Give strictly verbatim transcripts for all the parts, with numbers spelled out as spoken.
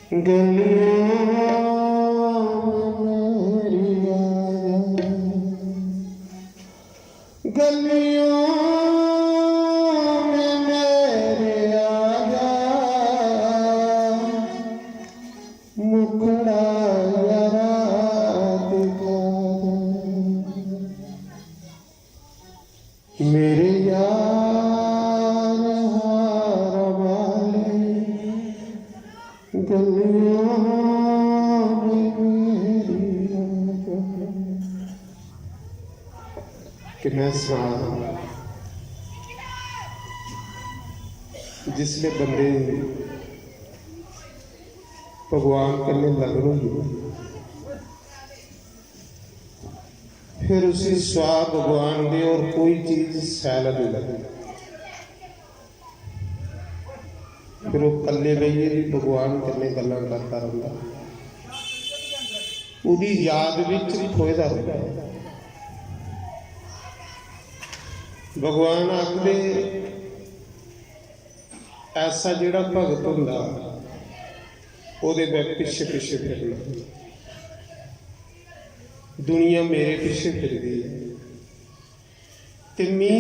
गलियों में मेरी आया, गलियों में मेरे आया, मुखड़ा यारा दिखा दे। मेरे यार हार वाले गलियों में मेरी आया। कि मैं सनां, जिसले बंदे भगवान कन्नै लगन होई, फिर उसी स्वाह भगवान दे और कोई चीज सैल नहीं लगदी। फिर ओह् कल्ले बेहियै बी भगवान कन्नै गल्लां करदा रौंह्दा, ओह्दी याद बिच खोए दा रौंह्दा। भगवान आखदे, ऐसा जेह्ड़ा भगत होंदा, ओह्दे में पिच्छे पिच्छे फिरना। दुनिया मेरे पिच्छे फिरदी ऐ ते मी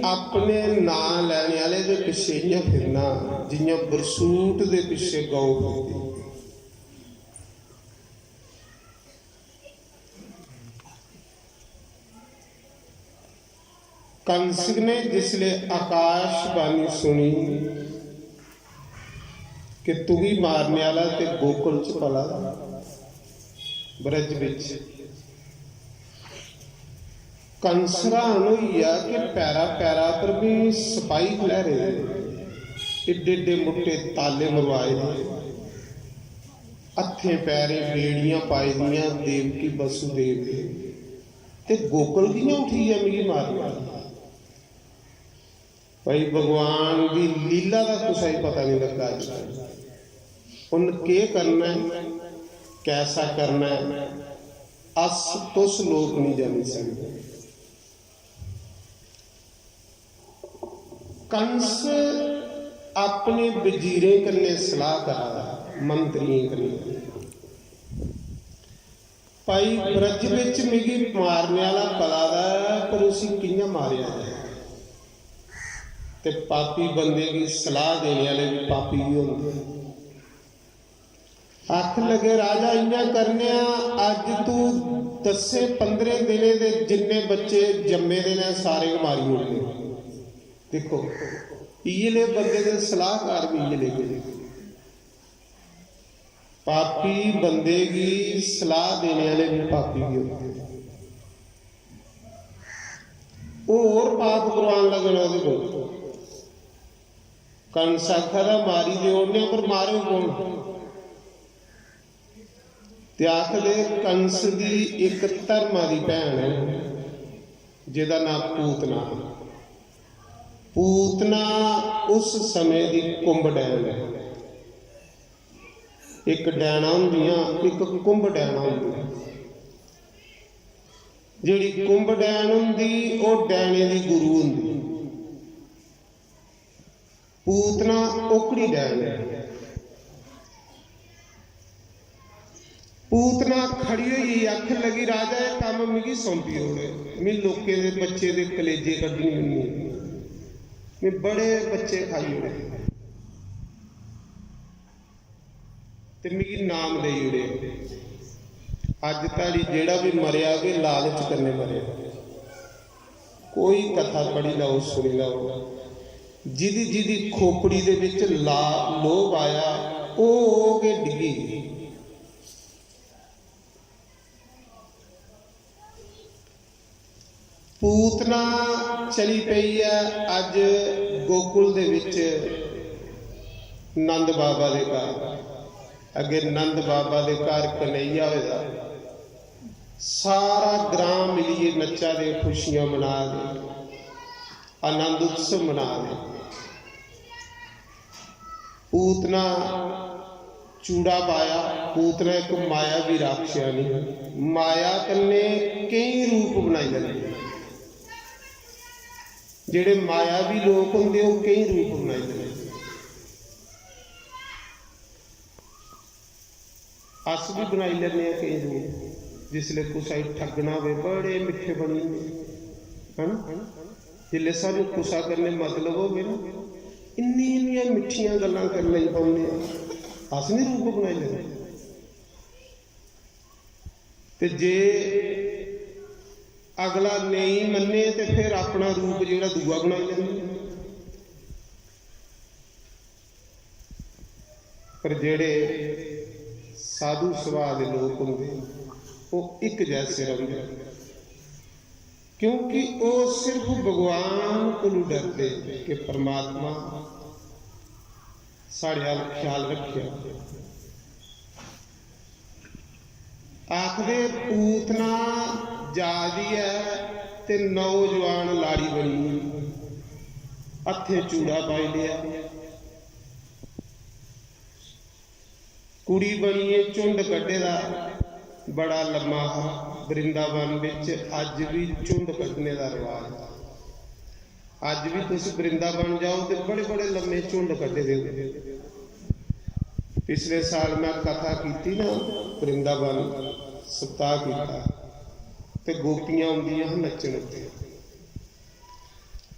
अपने नांऽ लैने आह्ले दे पिच्छे इ'यां फिरना जि'यां बरसूट दे पिच्छे गौ फिरदी। कंस ने जिसले आकाशवाणी सुनी कि तुगी मारने आह्ला ते गोकुल च पला दा, ब्रज बिच, कंस र्हान होई गेआ कि पैरा पैरा पर बी सपाही खलैरे दे, एड्डे एड्डे मुट्टे ताले मरवाए दे, हत्थें पैरें बेड़ियां पाई दियां देवकी वसुदेव दे। ते गोकुल कि'यां उठी गेआ मिगी मारने आह्ला? भाई, भगवान दी लीला दा कुसै गी पता नहीं लग्गा अज्ज तक। उन्न केह् करना ऐ, कैसा करना ऐ, अस तुस लोक नहीं जानी सकदे। कंस अपने वजीरें कन्नै सलाह करा दा, मंत्रियें कन्नै, भाई, ब्रज बिच मिगी मारने आह्ला पला दा ऐ, पर उसी कि'यां मारेआ जाए? ते पापी बंदे गी सलाह देने आह्ले बी पापी गै होंदे। आखन लगे, राजा, इ'यां करने आं, अज्ज तू दस्सें पंदरें दिनें दे जिन्ने बच्चे जम्मे दे न, सारे गै मारी ओड़ने। दिक्खो, इ'यै ले बंदे दे सलाहकार बी इ'यै ले। पापी बंदे गी सलाह देने आह्ले बी पापी गै होंदे। होर पाप करवान लगे न ओह्दे कोल। कंस आखा दा, मारी ते ओड़ने, पर मारे कौन? ते आखदे, कंस दी इक धर्मा दी भैन ऐ, जेह्दा नांऽ पूतना। पूतना उस समें दी कुंभ डैन ऐ। इक डैना होंदियां, इक कुंभ डैना होंदियां। जेह्ड़ी कुंभ डैन होंदी, ओह् डैने दी गुरु होंदी। पूतना ओकड़ी डैन ऐ। पूतना खड़ी होई गेई, आखन लगी, राजा, एह् कम्म मिगी सौंपी ओड़े। में लोकें दे बच्चे दे कलेजे कड्ढी ओड़ने, में बड़े बच्चे खाई ओड़े। ते मिगी नाम देई ओड़े। अज्ज धोड़ी जेह्ड़ा बी मरेआ, ओह् लालच कन्नै मरेआ। कोई कथा पढ़ी लैओ, सुनी लैओ, जिदी जिदी खोपड़ी दे बिच ला-, लोभ आया, ओह्, ओह् गै डिग्गी। पूतना चली पेई ऐ अज्ज गोकुल दे बिच नंद बाबा दे घर। अग्गे नंद बाबा दे घर कन्हैया होए दा, सारा ग्रां मिलियै नच्चा दे, खुशियां मना दे, आनंद उत्सव मना दे। पूतना चूड़ा पाया। पूतना इक मायावी राक्षसनी, माया कन्नै केईं रूप बनाई लैंदी। जेह्ड़े मायावी लोक होंदे, ओह् केईं रूप बनाई लैंदे। अस बी बनाई लैन्ने आं केईं रूप। जिसलै कुसै गी ठग्गना होवे, बड़े मिट्ठे बनी जंदे, है ना? जिसलै सानूं कुसै कन्नै मतलब होवे ना, इन्नी इन्नियां मिट्ठियां गल्लां करन लगी पौन्ने आं। अस निं रूप बनाई लैन्ने? ते जे अगला नेईं मन्ने ते फिर अपना रूप जेह्ड़ा दूआ बनाई लैन्ने। पर जेह्ड़े साधु सुभाऽ दे लोक होंदे, ओह् इक जैसे रौंह्दे, क्योंकि ओह् सिर्फ भगवान कोलू डरदे कि परमात्मा साढ़े अल ख्याल रक्खेआ। आखदे, पूतना जा दी ऐ ते नौजवान लाड़ी बनी, हत्थें चूड़ा पाई लेआ, कुड़ी बनियै झुंड कड्ढे दा बड़ा लम्मा हा। वृंदावन बिच अज्ज बी झुंड कड्ढने दा रवाज। अज्ज बी तुस वृंदावन जाओ ते बड़े बड़े लम्मे झुंड कड्ढे दे होंदे। पिछले साल में कथा कीती ना, वृंदावन सप्ताह कीता, ते गोपियां औंदियां हियां नच्चन उत्थै,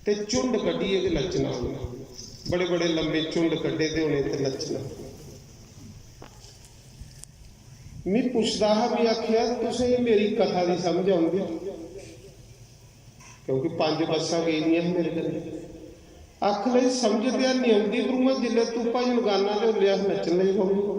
ते झुंड कड्ढियै गै नच्चना उ'नें। बड़े बड़े लम्मे झुंड कड्ढे दे होने ते नच्चना। मी पुछदा हा, मी आखेआ, "तुसें गी मेरी कथा दी समझ औंदी?" क्योंकि पंज बस्सां गेदियां हियां मेरे कन्नै। आखन लगी, "समझ ते हैनी औंदी, पर उ'आं जिसलै तूं भजन गाना ते उसलै अस नच्चन लगी पौन्ने।"